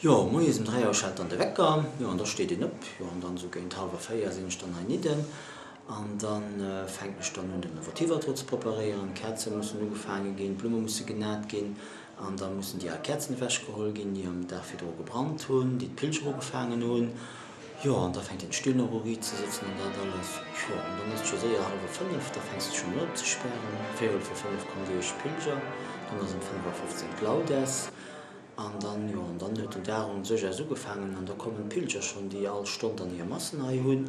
Jo, moies um 3 Auer schellt dann de Wecker, jo, an da steet een op, jo, an dann esou géint hallwer 4 sinn ech dann heinidden an dann fänken ech dann un den Votivaltor ze preparéieren, d'Käerze mussen ugefaange ginn, d'Blumme musse genat ginn an da mussen déi al Käerzen ewechgeholl ginn, déi am Dag virdru gebrannt hunn, déi d'Pilger ugefaangen hunn, jo, an da fänkt een d'Stüll nach u riit ze sëtzen an dat alles, jo, an dann ass et scho séier hallwer 5, da fänks de schonn un opzespären, véierel vir 5 kommen déi éischt Pilger, dann ass ëm 5 a 15 d'Laudes. An dann, jo, an dann huet den Dag un sech aus ugefaangen an da kommen d'Pilger schonn, déi all Stonn dann hir Massen hei hunn.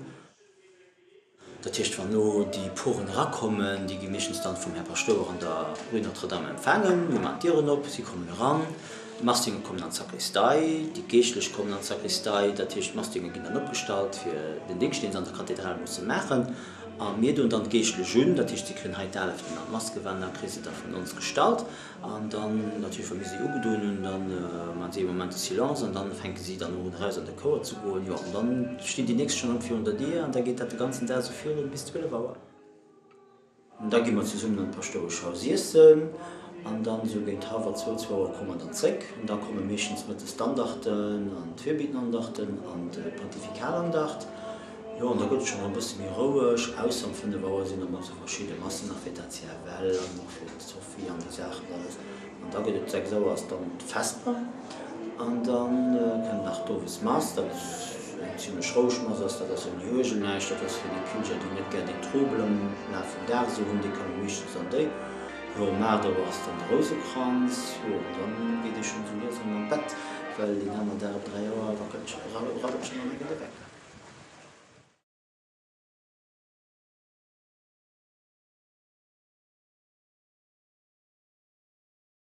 Dat heescht, wann no déi Poren erakommen, déi gi meeschtens dann vum Här Paschtouer an der Rue Notre-Dame empfaangen, mir maachen d'Dieren op, si kommen eran, d'Masdinge kommen an d'Sakristei, déi Geeschtlech kommen an d'Sakristei, dat heescht, d'Masdinge ginn dann opgestallt fir den Dingscht, deen se an der Kathedral musse maachen. A mir doen dann d'Geeschtlech un, dat heescht, si kréien hei d'Aleften an d'Massgewänner kréie se da vun ons gestallt. An dann natierlech, wa mir si ugedoen hunn, da maachen si ee Moment de silence an dann fänke si dann un eraus an de Chouer ze goen. Jo, an dann stinn déi nächst schonn erëm virun der Dier an da geet dat de ganzen Dag esou virun bis 12 Auer. An da gi mer zesummen an d'Paschtoueschhaus iessen an dann esou géint hallwer zwou, zwou Auer komme mer dann zréck. An da komme meeschtens mëttes d'Andachten an d'Fürbiettenandachten an d'Pontifikalandacht. Jo, an da gëtt et schonn erëm e bësse méi roueg, ausser um 5 Auer sinn erëm esou verschidde Massen nach fir d'ACFL an och fir d'Sophie an déi Saachen alles. An da gëtt et 6 Auer ass dann d'Vesper an da kënnt nach d'Owesmass, dat eng zimlech roueg Mass ass, dat ass ouni Uergel, näischt, dat ass fir déi Pilger, déi net gär den Trubel am Laf vum Dag esou hunn, déi komme meeschtens an déi. Jo, um 8 Auer ass dann de Rousekranz, jo, an dann geet ee schonn esou lues erëm an d'Bett, well deen aneren Dag op 3 Auer wackelt, rabbelt schonn erëm enke de Wecker.